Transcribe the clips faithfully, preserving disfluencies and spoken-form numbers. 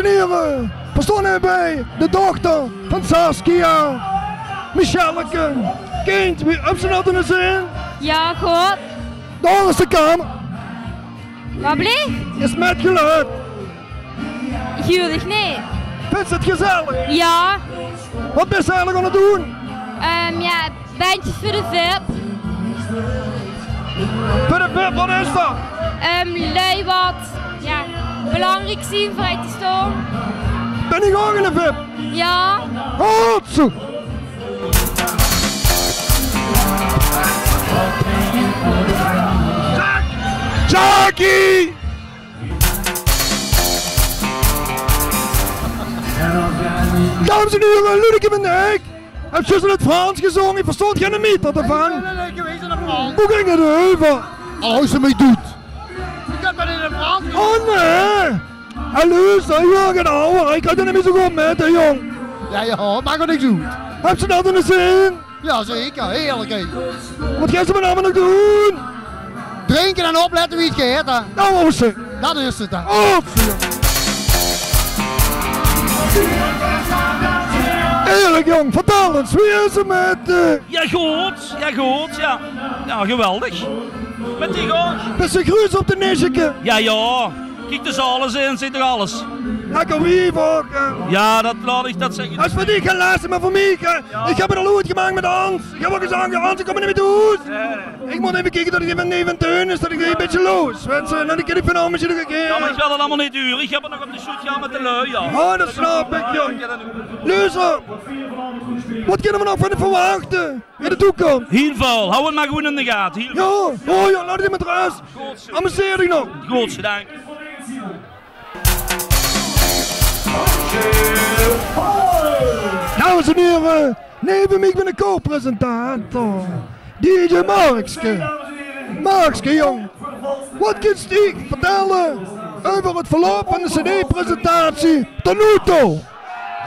Hie, eh, veer staon hie bij de dochter van Saskia. Michelleke, kindj, wie, höbs se 't nao de zin? Jao, good. Dao is de kamer. Wat blief? Is 't mèt geluid? Gelukkig neet. Vinjs se 't gezellig? Jao. Wat bis se eigelik aon 't doon? Ehm, jao, bendjes veur de vip. Veur de vip, wat is dat? Ehm, lui wat, jao, belangriek zien veur hie te staon. Bin iech ouch 'ne vip? Jao. Hopsa. Jackie! Dames en hiere, Ludeke van Dijk. Höb zjus in 't Frans gezónge, iech verstoon geine mieter devaan. Nein, nein, nein, iech weit 't nog waal. Boe góng 't euver? Oh, ze mèt doet. Iech höb dat in 't Frans gezónge. Oh nein. Hallo, zag, jao, genau. Iech höb 't neet mie zoe good mèt, hè, jóng. Jao, jao, maak 'r niks oet. Höbs se dat in de zin? Jao, zeker. Heerlijk, hè. Wat geis se vanaovend nog doen? Drinke en oplette wie 't geit, hè. Nou, Oosje. Dat is 't, hè. Oosje. Heerlijk, jóng. Vertèl ins, wie is 't mèt, eh... Jao, good. Jao, good, jao. Jao, geweldig. Mèt die good. Bis se gruuts op de nisjeke? Jao, jao. Kiek, d'r is alles in, zit toch alles. Lekker wief ouch, hè. Jao, dat laot iech dat zègke. Dat is veur diech gein les, meh veur miech, hè. Jao. Iech höb 't al oets gemaak mèt Hans. Iech höb al gezag: "Hans, iech kom neet mie thoes." Jao. Iech moot eve kieke tot iech die vaan, die vaan Teun is, tot iech die e bitsje loos. Wèts se, nao die kin iech vaan Hans nog 'ne kier. Jao, meh iech wèl dat allemaol neet hure. Iech höb 't nog op de sjoet gehaold mèt de lui, jao. Oh, dat snap iech, jóng. Loester, wat kinne v'r nog vaan diech verwachte in de toekoms? Hiel väöl. Hou 't mer gewoen in de gate. Hiel väöl. Jao, oh jao, laot 't mèt rös. Amuseer diech nog. Good, bedank. Dames en hiere, neve miech bin de co-presentator, D J Markske. Markske, jóng, wat kins diech vertèlle euver 't verloup vaan de cd-presentatie tot noe touw?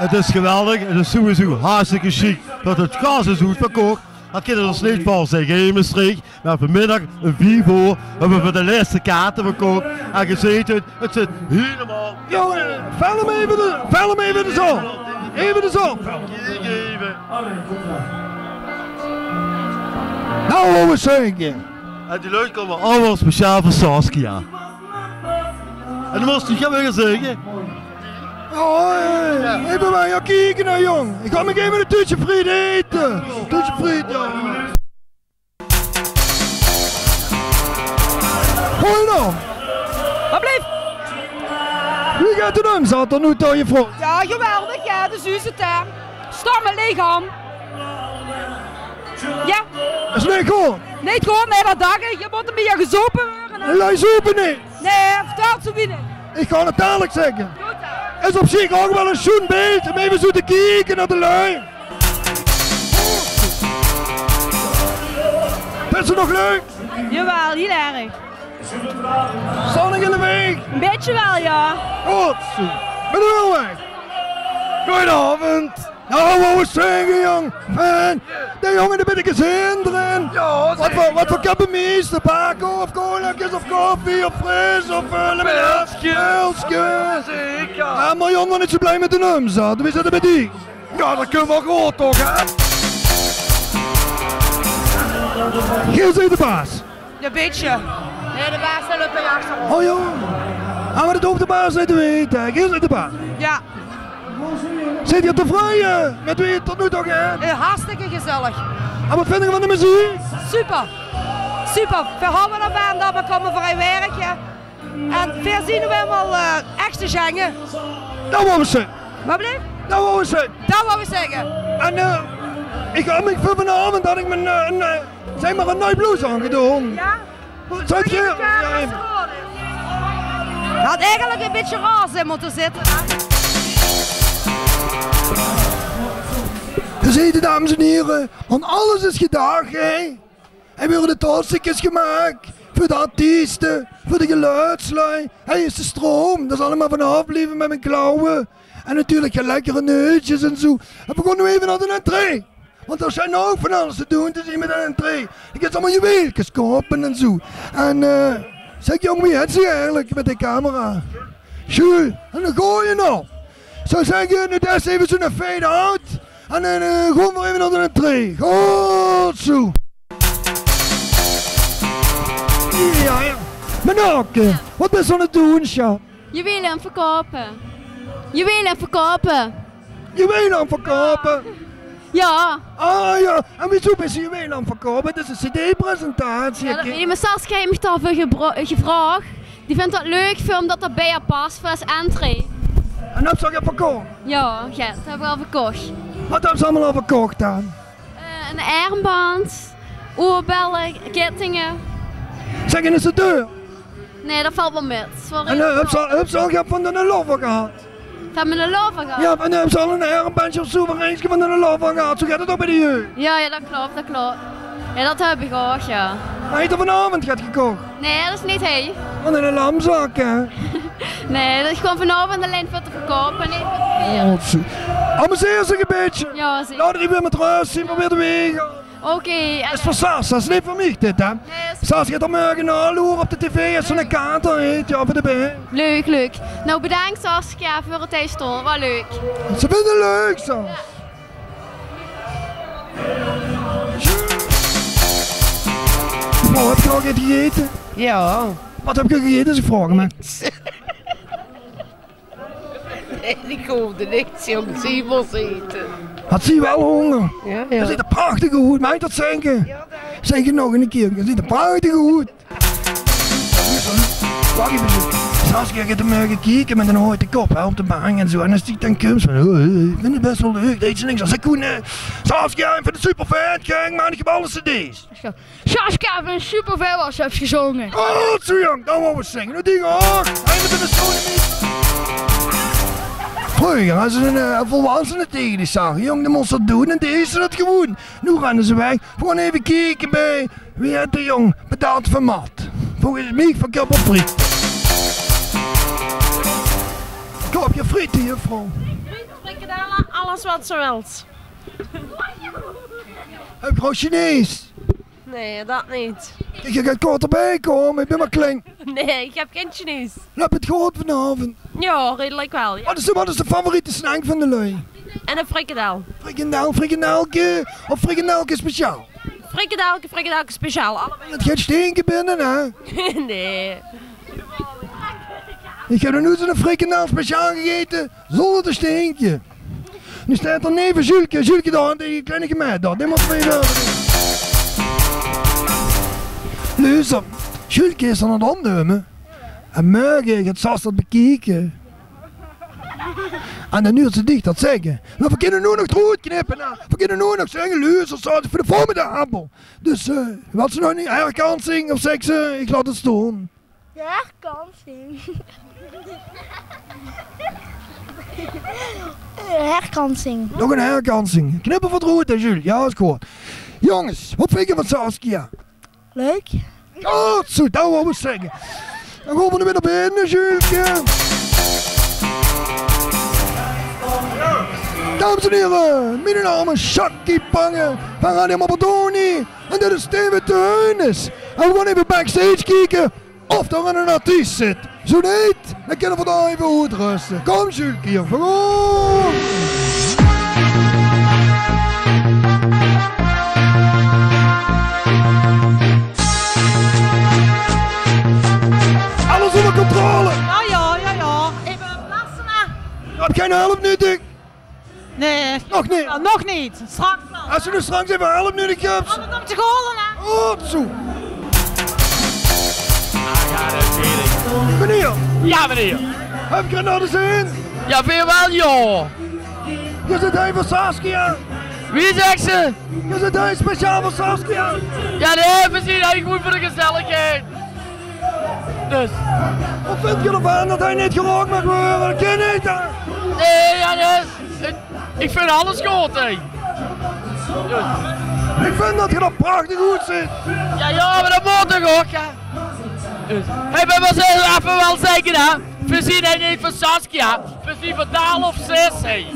't Is geweldig, 't is sowieso hartstikke sjiek tot 't gas is oetverkoch. Dat kinne v'r us neet veurzègke, hè, in Mestreech. Meh vaanmiddag um vief oor höbbe v'r de lèste kaarte verkoch. En geer zeet 't, 't zit hielemaol... Jóng, film eve de, film eve de zaol. Eve de zaol. Kiek eve. Nou, wouw iech zègke. En die lui koume allemaol speciaal veur Saskia. En daan mós diech gaon zègke. Oh, eh, iech bin bij, jao, kiek noe, jóng. Iech gaon miech eve e tuutsje friet ete. Tuutsje friet, jao. Hoi dan. Wat blief? Wie geit 't um, zat tot noe touw, juffrouw? Jao, geweldig, jao, de zuus 't, hè. Staon mèt leeg hand. Jao. Is neet good. Neet good, nein, dat dach iech. Dao moot 'n bietje gezope weure, hè. Lui zope neet. Nein, vertèl ze wie neet. Iech gaon 't dalek zègke. Good dan. Is op ziech ouch wel e sjoen beeld um eve zoe te kieke nao de lui. Vins se 't nog leuk? Jawel, hiel erg. Staon iech in de weeg? E bitsje wel, jao. Good. Bin iech wel weg. Goojenaovend. Nou, wouw iech zègke, jóng. Fijn. De jóng, de bètte gezin d'rin. Jao, wat veur, wat veur kappemies? De pako of colaatjes of koffie of fris of, eh, limonade? Pilske. Pilske. Zeker. Jao, meh jóng, neet zoe blij mèt de umzat. Wie zit 't bij diech? Jao, dat kump wel good, toch, hè? Geer zeet de baas. E bitsje. Nein, de baas löp hei achter. Oh jao. Ah, meh dat hoof de baas neet te weite, hè. Geer zeet de baas. Jao. Zeet geer tevreie mèt wie 't tot noe touw geit? Eh, hartstikke gezellig. En wat vindj geer vaan de meziek? Super. Super. Veer hawwe d'rvaan tot v'r koume vrij werke. En veer zien noe hielemaol, eh, echte Sjengen. Dat wouw iech zègke. Wat blief? Dat wouw iech zègke. Dat wouw iech zègke. En, eh, iech höb miech veur vaanaovend, had iech mien, eh, 'n, eh, zègk mer, 'n nui bloes aongedoon. Jao? Zouw iech... Jao, jao. Had eigelek e bitsje roze in mote zitte, hè? Geer zeet 't, dames en hiere, aon alles is gedach, hè. Hei weure de tossiekes gemaak veur de artieste, veur de geluidslui. Hei is de stroum, dao zal iech mer vaanaof blieve mèt mien klauwe. En natuurlek get lekkere neutsjes en zoe. En veer goon noe eve nao de entree. Want dao sjijnt ouch vaan alles te doen te zien mèt de entree. Iech höb allemaol juweelkes koupe en zoe. En, eh, zègk jóng, wie höbs se 't eigelek mèt de camera? Jules, en dan gooi je nog. Zou zeggen, nu des even zo'n fade out. En dan eh, gewoon weer even naar de entree. Goed zo. Ja, ja. Menoke, wat is er aan het doen, schat? Juwelen verkopen. Juwelen verkopen. Juwelen verkopen? Ja. Ah ja, en wieso is je juwelen verkopen? Het is een cd-presentatie. Ja, dat weet ik, maar Saskia heeft me daarvoor gebro- gevraagd. Die vindt dat leuk voor, omdat dat bij haar past voor als entree. En dat heb je verkocht? Ja, ja, dat hebben we al verkocht. Wat hebben ze allemaal al verkocht dan? Eh, een armband, oorbellen, kettingen. Zeg, en is het duur? Nee, dat valt wel mee. En eh, heb ze, heb ze al van de lover gehad? Van mijn lover gehad? Ja, en eh, heb ze al een armbandje of zo van eentje van de lover gehad? Zo gaat het ook bij de jeugd. Ja, ja, dat klopt, dat klopt. Ja, dat heb ik ook, ja. Maar heeft er vanavond gaat gekocht? Nee, dat is niet hij. Wat een lamzak, hè? Nee, dat is gewoon vanavond alleen voor te verkopen. Nee, voor te vieren. Oh, zo. Amuseer zich een beetje. Ja, zeker. Laat het niet weer met rust zien, probeer de wegen. Oké, en is voor Sas, dat is niet voor mij dit, hè? Nee, is Sas gaat er morgen al horen op de tv als ze een kater heeft, ja, voor de been. Leuk, leuk. Nou, bedankt Saskia voor het uitstoren. Wat leuk. Ze vinden het leuk, Sas. Ja. Oh, heb je al gegeten? Ja. Wat heb je gegeten, ze vragen me. Nee, die koofde niks, jong. Zie was eten. Had ze wel honger? Ja, ja. Dat ziet er prachtig goed. Mag ik dat zeggen? Ja, dank. Zeg het nog een keer. Dat ziet er prachtig goed. Wacht even. Saskia gaat hem eh, gekeken met een houten kop hè, op de bank en zo. En als die dan komt van, "Oh, eh, ik vind het best wel leuk, dat je niks." Als ik Koen, eh, "Saskia, ik vind het super vet, gang, maar ik heb alles cd's." Saskia, ik vind het super vet wat ze heeft gezongen. Oh, zo jong, dan wou we zingen. Die hoor. Einde van de zone niet. Vroeger, als ze een eh, volwassene tegen die zag, jong, dan moest dat doen en deze dat gewoon. Nu rennen ze weg. Gewoon even kijken bij, wie heet de jong? Betaald van Mat. Volgens mij van Kap op Friet. Koop je frieten, juffrouw? Frikandellen, alles wat ze wilt. Heb je ook Chinees? Nee, dat niet. Ik ga kort erbij komen, ik ben maar klein. Nee, ik heb geen Chinees. Laat het goed vanavond. Ja, redelijk wel. Ja. Wat is, de, wat is de favoriete snack van de lui? En een frikandel. Frikandel, frikandelke of frikandelke speciaal? Frikandelke, frikandelke speciaal. Allebei. Het gaat stinken binnen, hè? Nee. Ik heb nog nooit zo'n frikandel speciaal gegeten zonder te stinken. Nu staat er neven Julke. Julke daar, die kleine gemeente daar. Die moeten we even... Luister, Julke is aan het opnemen. En morgen gaat Sas dat bekijken. En dan nu ze dicht dat zeggen. Maar we kunnen nu nog eruit knippen. Hè. We kunnen nu nog zeggen, luister, Sas, voor de volgende appel. Dus eh, wat ze nog niet, herkansing of seks, eh, ik laat het staan. De herkansing. Herkansing. Nog een herkansing. Knippen voor het rood, hè, Jules? Ja, is goed. Jongens, wat vind je van Saskia? Leuk. Goed zo, dat wou ik zeggen. Dan gaan we er weer naar binnen, Julke. Dames en heren, mijn naam is Jackie Pangen van Radio Mabberdoni. En dit is Steven Teunis. En we gaan even backstage kijken of er een artiest zit. Zo niet, dan kunnen we daar even uitrusten. Kom, Jules, hier. Kom. Alles onder controle. Ja, ja, ja, ja. Even plassen, hè. Je hebt geen hulp nuttig. Nee. Nog niet? Ja, nog niet. Straks wel. Als je nu straks even hulp nodig hebt. Om het om te golen, hè? Goed zo. Meneer. Ja, meneer. Heb ik er nou de zin? Ja, weer wel, joh. Je zit hier voor Saskia. Wie zegt ze? Je zit hier speciaal voor Saskia. Ja, nee, we zien eigenlijk goed voor de gezelligheid. Dus. Wat vindt je ervan dat hij niet gerookt mag worden? Dat kan niet, hè? Nee, ja, nee. Ik, ik vind alles goed, hè. Dus. Ik vind dat je er prachtig goed zit. Ja, ja, maar dat moet toch ook, hè. Dus. Hey, we moeten even wel zeggen, hè. We zien hier niet voor Saskia. We zien voor Daal of Zes, hè.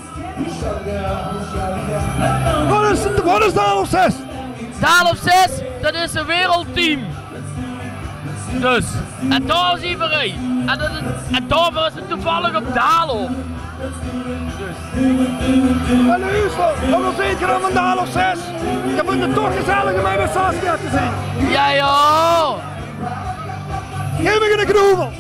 Wat is, wat is Daal of Zes? Daal of Zes, dat is een wereldteam. Dus, en dao zien v'r hie. En, en, en daoveur is 't toevallig op Daalhof. Dus. Hallo, Huusler, waat zeet geer dan van Daalhof zes? Geer vónj 't toch gezellig óm hie bie Saskia te zien. Jao, jao. Geef mich 'ne knoevel.